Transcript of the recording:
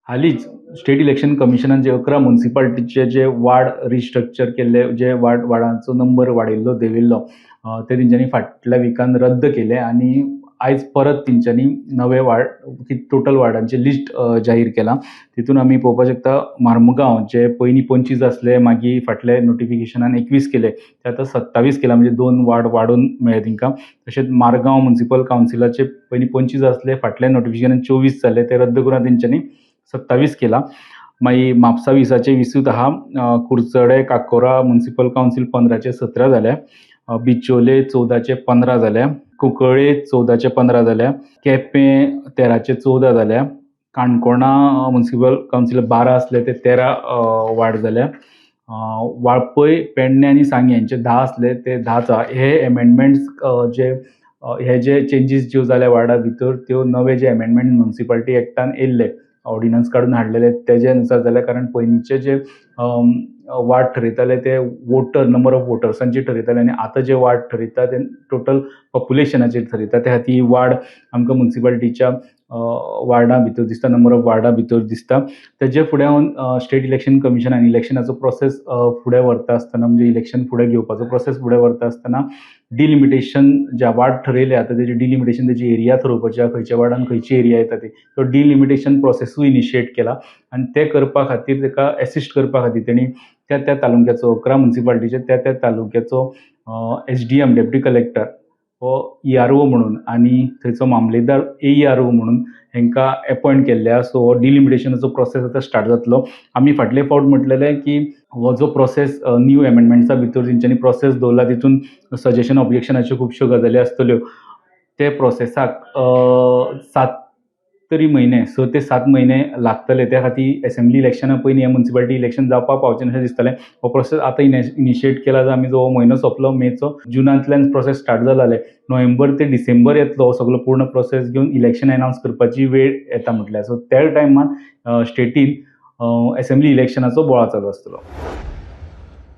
हालींच state election कमिशनान जे 11 मुन्सिपालिटीचे जे ward restructure केल्ले, जे वार्डांचो number वाडयल्लो देंवयल्लो, ते तेंच्यांनी फाटल्या विकान रद्द केले आनी आयज परत तेंच्यांनी नवे वार्ड टोटल वार्डांचे लिस्ट जाहीर केलां. तितून आमी पळोवपाक शकता मार्मुगांव जे पयलीं 25 आसले, मागीर फाटले नोटिफिकेशनान 21 केले, ते आतां 27 केला, म्हणजे 2 वार्ड वाडोवन मेळ्ळे तेंकां. तशेंच मारगांव मुन्सिपल कावन्सिलाचे पयलीं 25 आसले, फाटल्या नोटिफिकेशनान 24 जाले, ते रद्द करून तेंच्यांनी 27 केला. मागीर म्हापसा 20चे 20 आहा, कुडचडे काकोरा मुन्सिपल कावन्सील 15चे 17 जाल्या, बिचोले 14चे 15 जाल्या, कुंकळे 14चे 15 जाल्या, केपें 13चे 14 जाल्या, काणकोणा मुन्सिपल कावन्सील 12 आसले ते 13 वाड जाल्या, वाळपय पेडणे आनी सांगें हेंचे 10 आसले ते 10. हे एमेंडमेंट्स जे हे जे चेंजीस ज्यो जाल्या वार्डा भितर त्यो नवे जे एमेंडमेंट मुन्सिपालिटी एक्टान येयल्ले ऑर्डिनन्स काडून हाडलेले तेजे नुसार जाल्या. कारण पयलींचे जे वार्ड ठरयताले ते वोटर नंबर ऑफ वोटर्सांचेर ठरयताले आनी आतां जे वार्ड ठरयता ते टोटल पॉप्युलेशनाचेर ठरयता. त्या खातीर ही वाड आमकां मुन्सिपालिटीच्या वार्डां भितर दिसता, नंबर ऑफ वार्डां भितर दिसता. तेजे फुडें स्टेट इलेक्शन कमिशनान इलेक्शनाचो प्रोसेस फुडें व्हरता आसतना, म्हणजे इलेक्शन फुडें घेवपाचो प्रोसेस फुडें व्हरता आसतना डिलिमिटेशन ज्या वार्ड ठरयले आतां तेजे डिलिमिटेशन तेजी एरिया थरोवपाची आहा, खंयच्या वार्डान खंयची एरिया येता ती, तो डिलिमिटेशन प्रोसेसूय इनिशिएट केला आनी ते करपा खातीर तेका एसिस्ट करपा खातीर तेणी त्या त्या तालुक्याचो 11 मुन्सिपालिटीच्या त्या त्या तालुक्याचो SDM deputy collector हो ERO म्हणून आनी थंयचो मामलेदार AERO म्हणून हेंकां एपॉयंट केल्ले आसा. सो हो डिलिमिटेशनाचो प्रोसेस आतां स्टार्ट जातलो. आमी फाटले फावट म्हटलेलें की हो जो प्रोसेस न्यू एमेंडमेंट्सा भितर तेंच्यांनी प्रोसेस दवरला तितून सजेशन ऑब्जेक्शनाच्यो खुबश्यो गजाली आसतल्यो. ते प्रोसेसाक 7 तरी म्हयने, 6 ते 7 म्हयने लागतले. त्या खातीर एसेंब्ली इलेक्शना पयलीं हें मुन्सिपालिटी इलेक्शन जावपाक पावचें अशें दिसतालें. हो प्रोसेस आतां इनिशिएट केला जाल्यार आमी जो हो म्हयनो सोंपलो मेचो, जुनांतल्यान प्रोसेस स्टार्ट जालो जाल्यार नोव्हेंबर ते डिसेंबर येतलो हो सगलो पूर्ण प्रोसेस घेवन इलेक्शन एनावन्स करपाची वेळ येता म्हटल्यार. सो त्या टायमार स्टेटीन एसेंब्ली इलेक्शनाचो बोवाळ चालू आसतलो.